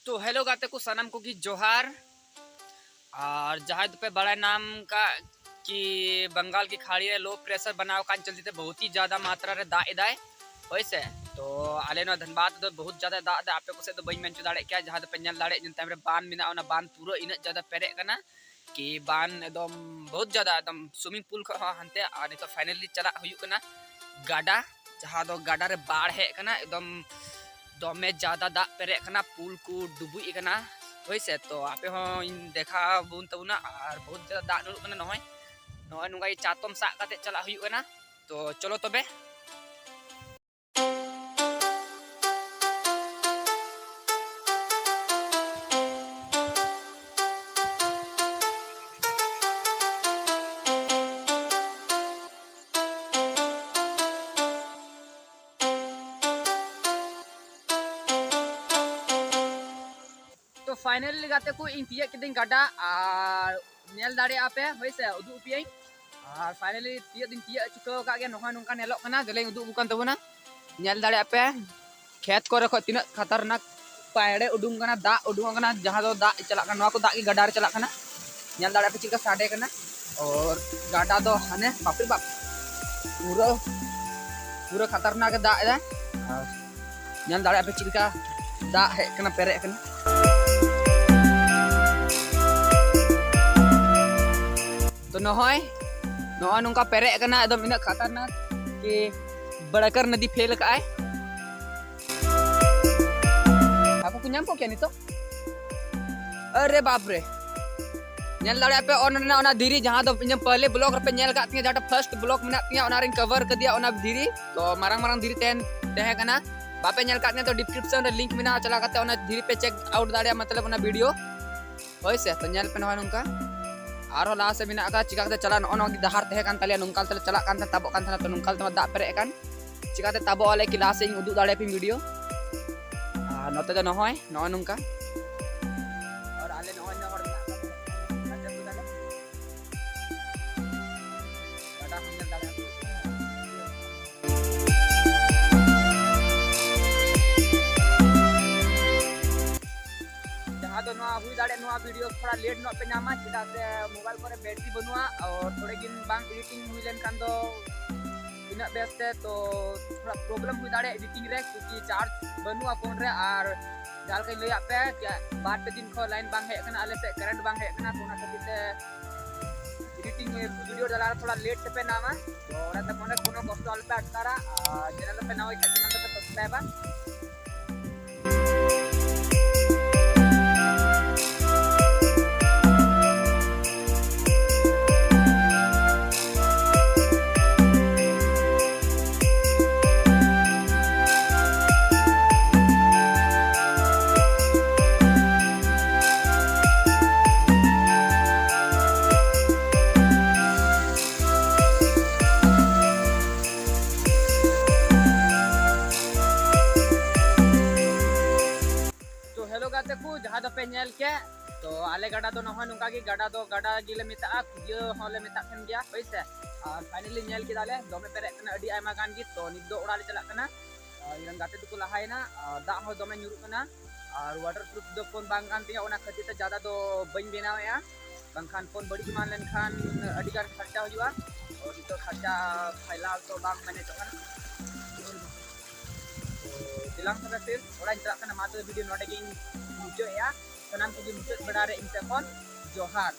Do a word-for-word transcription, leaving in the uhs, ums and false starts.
ᱛᱚ ᱦᱮᱞᱳ ᱜᱟᱛᱮ ᱠᱚ, ᱥᱟᱱᱟᱢ ᱠᱚᱜᱮ ᱡᱚᱦᱟᱨ᱾ ᱟᱨ ᱡᱟᱦᱟᱸᱭ ᱫᱚᱯᱮ ᱵᱟᱲᱟᱭ ᱧᱟᱢ ᱠᱟᱜ ᱠᱤ ᱵᱟᱝᱜᱟᱞ ᱠᱤ ᱠᱷᱟᱲᱤ ᱨᱮ ᱞᱳ ᱯᱨᱮᱥᱟᱨ ᱵᱟᱱᱟᱣ ᱠᱟᱱ ᱪᱚᱞᱛᱮ ᱛᱮ ᱵᱚᱦᱩᱛ ᱦᱤ ᱡᱟᱫᱟ ᱢᱟᱛᱨᱟ ᱨᱮ ᱫᱟᱜ ᱮᱫᱟᱭ, ᱦᱳᱭ ᱥᱮ᱾ ᱛᱚ ᱟᱞᱮ ᱱᱚᱣᱟ ᱫᱷᱟᱱᱵᱟᱫᱽ ᱫᱚ ᱵᱚᱦᱩᱛ ᱡᱟᱫᱟ ᱫᱟᱜ ᱮᱫᱟ, ᱟᱯᱮ ᱠᱚ ᱥᱮᱫ ᱫᱚ ᱵᱟᱹᱧ ᱢᱮᱱ ᱦᱚᱪᱚ ᱫᱟᱲᱮᱭᱟᱜ ᱠᱮᱭᱟ᱾ ᱡᱟᱦᱟᱸ ᱫᱚᱯᱮ ᱧᱮᱞ ᱫᱟᱲᱮᱭᱟᱜ ᱧᱮᱞ ᱛᱟᱭᱚᱢ ᱨᱮ ᱵᱟᱸᱫ ᱢᱮᱱᱟᱜᱼᱟ, ᱚᱱᱟ ᱵᱟᱸᱫ ᱯᱩᱨᱟᱹ ᱤᱱᱟᱹᱜ ᱡᱟᱫᱟ ᱯᱮᱨᱮᱡ ᱠᱟᱱᱟ ᱠᱤ ᱵᱟᱸᱫ ᱮᱠᱫᱚᱢ ᱵᱚᱦᱩᱛ ᱡᱟᱫᱟ, ᱮᱠᱫᱚᱢ ᱥᱩᱭᱢᱤᱝ ᱯᱩᱞ ᱠᱷᱚᱱ ᱦᱚᱸ ᱦᱟᱱᱛᱮ᱾ ᱟᱨ ᱱᱤᱛᱚᱜ ᱯᱷᱟᱭᱱᱟᱞᱤ ᱪᱟᱞᱟᱜ ᱦᱩᱭᱩᱜ ᱠᱟᱱᱟ ᱜᱟᱰᱟ, ᱡᱟᱦᱟᱸ ᱫᱚ ᱜᱟᱰᱟ ᱨᱮ ᱵᱟᱲ ᱦᱮᱡ ᱠᱟᱱᱟ, ᱮᱠᱫᱚᱢ ᱫᱚᱢᱮ ᱡᱟᱫᱟ ᱫᱟᱜ ᱯᱮᱨᱮᱡ ᱠᱟᱱᱟ, ᱯᱩᱞ ᱠᱚ ᱰᱩᱵᱩᱡ ᱠᱟᱱᱟ, ᱦᱳᱭ ᱥᱮ᱾ ᱛᱚ ᱟᱯᱮ ᱦᱚᱸ ᱤᱧ ᱫᱮᱠᱷᱟᱣ ᱵᱚᱱ ᱛᱟᱵᱚᱱᱟ᱾ ᱟᱨ ᱵᱚᱦᱩᱛ ᱡᱟᱫᱟ ᱫᱟᱜ ᱧᱩᱨᱩᱜ ᱠᱟᱱᱟ, ᱱᱚᱜᱼᱚᱭ ᱱᱚᱜᱼᱚᱭ ᱱᱚᱝᱠᱟ ᱜᱮ ᱪᱟᱛᱚᱢ ᱥᱟᱵ ᱠᱟᱛᱮ ᱪᱟᱞᱟᱜ ᱦᱩᱭᱩᱜ ᱠᱟᱱᱟ᱾ ᱛᱚ ᱪᱚᱞᱚ ᱛᱚᱵᱮ᱾ ᱛᱚ ᱯᱷᱟᱭᱱᱟᱞᱤ ᱜᱟᱛᱮ ᱠᱚ, ᱤᱧ ᱛᱤᱭᱟᱹᱜ ᱠᱤᱫᱟᱹᱧ ᱜᱟᱰᱟ, ᱟᱨ ᱧᱮᱞ ᱫᱟᱲᱮᱭᱟᱜᱼᱟ ᱯᱮ, ᱦᱳᱭ ᱥᱮ, ᱩᱫᱩᱜ ᱟᱯᱮᱭᱟᱹᱧ᱾ ᱟᱨ ᱯᱷᱟᱭᱱᱟᱞᱤ ᱛᱤᱭᱟᱹᱜ ᱫᱚᱧ ᱛᱤᱭᱟᱹᱜ ᱪᱩᱠᱟᱹᱣ ᱟᱠᱟᱫ ᱜᱮᱭᱟ᱾ ᱱᱚᱜᱼᱚᱭ ᱱᱚᱝᱠᱟ ᱧᱮᱞᱚᱜ ᱠᱟᱱᱟ, ᱫᱮᱞᱟᱧ ᱩᱫᱩᱜ ᱟᱵᱚᱱ ᱠᱟᱱ ᱛᱟᱵᱚᱱᱟ᱾ ᱧᱮᱞ ᱫᱟᱲᱮᱭᱟᱜᱼᱟ ᱯᱮ, ᱠᱷᱮᱛ ᱠᱚᱨᱮ ᱠᱷᱚᱱ ᱛᱤᱱᱟᱹᱜ ᱠᱷᱟᱛᱟᱨᱱᱟᱠ ᱯᱟᱭᱲᱮ ᱩᱰᱩᱝ ᱠᱟᱱᱟ, ᱫᱟᱜ ᱩᱰᱩᱝ ᱠᱟᱱᱟ, ᱡᱟᱦᱟᱸ ᱫᱚ ᱫᱟᱜ ᱪᱟᱞᱟᱜ ᱠᱟᱱᱟ, ᱱᱚᱣᱟ ᱠᱚ ᱫᱟᱜ ᱜᱮ ᱜᱟᱰᱟ ᱨᱮ ᱪᱟᱞᱟᱜ ᱠᱟᱱᱟ᱾ ᱧᱮᱞ ᱫᱟᱲᱮᱭᱟᱜᱼᱟ ᱯᱮ ᱪᱮᱫ ᱞᱮᱠᱟ ᱥᱟᱰᱮ ᱠᱟᱱᱟ᱾ ᱟᱨ ᱜᱟᱰᱟ ᱫᱚ ᱦᱟᱱᱮ ᱵᱟᱯ ᱨᱮ ᱵᱟᱯ, ᱯᱩᱨᱟᱹ ᱯᱩᱨᱟᱹ ᱠᱷᱟᱛᱟᱨᱱᱟᱠ ᱮ ᱫᱟᱜ ᱮᱫᱟ᱾ ᱟᱨ ᱧᱮᱞ ᱫᱟᱲᱮᱭᱟᱜᱼᱟ ᱯᱮ ᱪᱮᱫ ᱞᱮᱠᱟ ᱫᱟᱜ ᱦᱮᱡ ᱠᱟᱱᱟ, ᱯᱮᱨᱮᱡ ᱠᱟᱱᱟ᱾ ᱛᱚ ᱱᱚᱜᱼᱚᱭ ᱱᱚᱜᱼᱚᱭ ᱱᱚᱝᱠᱟ ᱯᱮᱨᱮᱡ ᱠᱟᱱᱟ, ᱮᱠᱫᱚᱢ ᱤᱱᱟᱹᱜ ᱠᱷᱟᱛᱟᱨᱱᱟᱠ ᱠᱤ ᱵᱟᱲᱟᱠᱟᱨ ᱱᱚᱫᱤ ᱯᱷᱮᱞ ᱠᱟᱜᱼᱟᱭ᱾ ᱦᱟᱹᱠᱩ ᱠᱚ ᱧᱟᱢ ᱠᱚᱜ ᱠᱮᱭᱟ ᱱᱤᱛᱚᱜ᱾ ᱟᱨᱮ ᱵᱟᱯ ᱨᱮ, ᱧᱮᱞ ᱫᱟᱲᱮᱭᱟᱜ ᱯᱮ ᱚᱱ ᱨᱮᱱᱟᱜ ᱚᱱᱟ ᱫᱷᱤᱨᱤ, ᱡᱟᱦᱟᱸ ᱫᱚ ᱤᱧᱟᱹᱜ ᱯᱟᱦᱞᱮ ᱵᱞᱚᱜ ᱨᱮᱯᱮ ᱧᱮᱞ ᱟᱠᱟᱫ ᱛᱤᱧᱟᱹ, ᱡᱟᱦᱟᱸᱴᱟᱜ ᱯᱷᱟᱨᱥᱴ ᱵᱞᱚᱜ ᱢᱮᱱᱟᱜ ᱛᱤᱧᱟᱹ, ᱚᱱᱟ ᱨᱤᱧ ᱠᱟᱵᱷᱟᱨ ᱠᱟᱫᱮᱭᱟ ᱚᱱᱟ ᱫᱷᱤᱨᱤ᱾ ᱛᱚ ᱢᱟᱨᱟᱝ ᱢᱟᱨᱟᱝ ᱫᱷᱤᱨᱤ ᱛᱟᱦᱮᱸ ᱛᱟᱦᱮᱸ ᱠᱟᱱᱟ, ᱵᱟᱯᱮ ᱧᱮᱞ ᱟᱠᱟᱫ ᱛᱤᱧᱟᱹ ᱛᱚ ᱰᱤᱥᱠᱨᱤᱯᱥᱚᱱ ᱨᱮ ᱞᱤᱝᱠ ᱢᱮᱱᱟᱜᱼᱟ, ᱪᱟᱞᱟᱣ ᱠᱟᱛᱮ ᱚᱱᱟ ᱫᱷᱤᱨᱤ ᱯᱮ ᱪᱮᱠ ᱟᱣᱩᱴ ᱫᱟᱲᱮᱭᱟᱜᱼᱟ, ᱢᱚᱛᱞᱚᱵ ᱚᱱᱟ ᱵᱷᱤᱰᱤᱭᱳ, ᱦᱳᱭ ᱥᱮ᱾ ᱛᱚ ᱧᱮᱞ ᱯᱮ ᱱᱚᱜᱼᱚᱭ ᱱᱚᱝᱠᱟ ᱟᱨᱦᱚᱸ ᱞᱟᱦᱟ ᱥᱮᱫ ᱢᱮᱱᱟᱜ ᱟᱠᱟᱫ, ᱪᱤᱠᱟ ᱠᱟᱛᱮ ᱪᱟᱞᱟᱜ, ᱱᱚᱜᱼᱚ ᱱᱚᱣᱟ ᱜᱮ ᱰᱟᱦᱟᱨ ᱛᱟᱦᱮᱸ ᱠᱟᱱ ᱛᱟᱞᱮᱭᱟ, ᱱᱚᱝᱠᱟ ᱛᱮᱞᱮ ᱪᱟᱞᱟᱜ ᱠᱟᱱ ᱛᱟᱦᱮᱸ, ᱛᱟᱵᱚᱜ ᱠᱟᱱ ᱛᱟᱦᱮᱸ, ᱛᱚ ᱱᱚᱝᱠᱟ ᱛᱮᱢᱟ ᱫᱟᱜ ᱯᱮᱨᱮᱡ ᱟᱠᱟᱱ, ᱪᱤᱠᱟ ᱠᱟᱛᱮ ᱛᱟᱵᱚᱜ ᱟᱞᱮ ᱠᱤ ᱞᱟᱦᱟ ᱥᱮᱫ ᱤᱧ ᱩᱫᱩᱜ ᱫᱟᱲᱮᱭᱟᱯᱮ ᱵᱷᱤᱰᱤᱭᱳ᱾ ᱟᱨ ᱱᱚᱛᱮ ᱫᱚ ᱱᱚᱜᱼᱚᱭ ᱱᱚᱜᱼᱚᱭ ᱱᱚᱝᱠᱟ᱾ ᱟᱨ ᱟᱞᱮ ᱱᱚᱜᱼᱚᱭ ᱱᱚᱣᱟ ᱦᱚᱲ ᱢᱮᱱᱟᱜ ᱠᱚᱣᱟ, ᱱᱚᱛᱮ ᱫᱚ ᱛᱟᱞᱮ᱾ ᱜᱟᱰᱟ ᱦᱚᱸ ᱧᱮᱞ ᱫᱟᱲᱮᱭᱟᱜᱼᱟ᱾ ᱫᱟᱲᱮᱭᱟᱜ ᱱᱚᱣᱟ ᱵᱷᱤᱰᱤᱭᱳ ᱛᱷᱚᱲᱟ ᱞᱮᱴ ᱧᱚᱜ ᱯᱮ ᱧᱟᱢᱟ, ᱪᱮᱫᱟᱜ ᱥᱮ ᱢᱳᱵᱟᱭᱤᱞ ᱠᱚᱨᱮ ᱵᱮᱴᱨᱤ ᱵᱟᱹᱱᱩᱜᱼᱟ ᱟᱨ ᱛᱷᱚᱲᱮ ᱫᱤᱱ ᱵᱟᱝ ᱮᱰᱤᱴᱤᱝ ᱦᱩᱭ ᱞᱮᱱᱠᱷᱟᱱ ᱫᱚ ᱤᱱᱟᱹᱜ ᱵᱮᱥ ᱛᱮ ᱛᱚ ᱛᱷᱚᱲᱟ ᱯᱨᱚᱵᱞᱮᱢ ᱦᱩᱭ ᱫᱟᱲᱮᱭᱟᱜᱼᱟ ᱮᱰᱤᱴᱤᱝ ᱨᱮ, ᱠᱤᱭᱩᱠᱤ ᱪᱟᱨᱡᱽ ᱵᱟᱹᱱᱩᱜᱼᱟ ᱯᱷᱳᱱ ᱨᱮ᱾ ᱟᱨ ᱡᱟᱦᱟᱸ ᱞᱮᱠᱟᱧ ᱞᱟᱹᱭᱟᱫ ᱯᱮ ᱡᱮ ᱵᱟᱨ ᱯᱮ ᱫᱤᱱ ᱠᱷᱚᱱ ᱞᱟᱭᱤᱱ ᱵᱟᱝ ᱦᱮᱡ ᱟᱠᱟᱱᱟ, ᱟᱞᱮ ᱥᱮᱫ ᱠᱟᱨᱮᱱᱴ ᱵᱟᱝ ᱦᱮᱡ ᱟᱠᱟᱱᱟ, ᱛᱚ ᱚᱱᱟ ᱠᱷᱟᱹᱛᱤᱨ ᱛᱮ ᱮᱰᱤᱴᱤᱝ ᱵᱷᱤᱰᱤᱭᱳ ᱰᱟᱞᱟᱣ ᱨᱮ ᱛᱷᱚᱲᱟ ᱞᱮᱴ ᱛᱮᱯᱮ ᱧᱟᱢᱟ᱾ ᱛᱚ ᱚᱱᱟᱛᱮ ᱢᱚᱱᱮ ᱠᱳᱱᱳ ᱠᱚᱥᱴᱚ ᱟᱞᱚᱯᱮ ᱟᱴᱠᱟᱨᱟ, ᱟᱨ ᱪᱮᱱᱮᱞ ᱨᱮᱯᱮ ᱱᱟᱣᱟ ᱠᱷᱟᱱ ᱪᱮᱱᱮᱞ ᱫᱚᱯᱮ ᱥᱟᱵᱥᱠᱨᱟᱭᱤᱵᱟ᱾ ᱛᱚ ᱦᱮᱞᱳ ᱜᱟᱛᱮ ᱠᱚ, ᱡᱟᱦᱟᱸ ᱫᱚᱯᱮ ᱧᱮᱞ ᱠᱮᱫ, ᱛᱚ ᱟᱞᱮ ᱜᱟᱰᱟ ᱫᱚ ᱱᱚᱜᱼᱚᱭ ᱱᱚᱝᱠᱟ ᱜᱮ, ᱜᱟᱰᱟ ᱫᱚ ᱜᱟᱰᱟ ᱜᱮᱞᱮ ᱢᱮᱛᱟᱜᱼᱟ, ᱠᱷᱩᱡᱟᱹ ᱦᱚᱸᱞᱮ ᱢᱮᱛᱟᱜ ᱠᱟᱱ ᱜᱮᱭᱟ, ᱦᱳᱭ ᱥᱮ᱾ ᱟᱨ ᱯᱷᱟᱭᱱᱟᱞᱤ ᱧᱮᱞ ᱠᱮᱫᱟᱞᱮ ᱫᱚᱢᱮ ᱯᱮᱨᱮᱡ ᱠᱟᱱᱟ, ᱟᱹᱰᱤ ᱟᱭᱢᱟ ᱜᱟᱱ ᱜᱮ᱾ ᱛᱚ ᱱᱤᱛ ᱫᱚ ᱚᱲᱟᱜ ᱞᱮ ᱪᱟᱞᱟᱜ ᱠᱟᱱᱟ᱾ ᱟᱨ ᱤᱧ ᱨᱮᱱ ᱜᱟᱛᱮ ᱫᱚᱠᱚ ᱞᱟᱦᱟᱭᱮᱱᱟ᱾ ᱟᱨ ᱫᱟᱜ ᱦᱚᱸ ᱫᱚᱢᱮ ᱧᱩᱨᱩᱜ ᱠᱟᱱᱟ, ᱟᱨ ᱣᱟᱴᱟᱨ ᱯᱨᱩᱯᱷ ᱫᱚ ᱯᱷᱳᱱ ᱵᱟᱝ ᱠᱟᱱ ᱛᱤᱧᱟ, ᱚᱱᱟ ᱠᱷᱟᱹᱛᱤᱨ ᱛᱮ ᱡᱟᱫᱟ ᱫᱚ ᱵᱟᱹᱧ ᱵᱮᱱᱟᱣᱮᱫᱼᱟ᱾ ᱵᱟᱝᱠᱷᱟᱱ ᱯᱷᱳᱱ ᱵᱟᱹᱲᱤᱡ ᱮᱢᱟᱱ ᱞᱮᱱᱠᱷᱟᱱ ᱟᱹᱰᱤ ᱜᱟᱱ ᱠᱷᱚᱨᱪᱟ ᱦᱩᱭᱩᱜᱼᱟ᱾ ᱛᱚ ᱱᱤᱛᱚᱜ ᱠᱷᱚᱨᱪᱟ ᱯᱷᱟᱭᱞᱟᱞ ᱛᱚ ᱵᱟᱝ ᱢᱮᱱᱮᱡᱚᱜ ᱠᱟᱱᱟ᱾ ᱛᱚ ᱫᱮᱞᱟᱝ ᱛᱚᱵᱮ ᱯᱷᱤᱨ ᱚᱲᱟᱜ ᱤᱧ ᱪᱟᱞᱟᱜ ᱠᱟᱱᱟ᱾ ᱢᱟ ᱛᱚᱵᱮ ᱵᱷᱤᱰᱤᱭᱳ ᱱᱚᱰᱮ ᱜᱤᱧ ᱢᱩᱪᱟᱹᱫᱮᱜᱼᱟ᱾ ᱥᱟᱱᱟᱢ ᱠᱚᱜᱮ ᱢᱩᱪᱟᱹᱫ ᱵᱮᱲᱟ ᱨᱮ ᱤᱧ ᱥᱮᱫ ᱠᱷᱚᱱ ᱡᱚᱦᱟᱨ᱾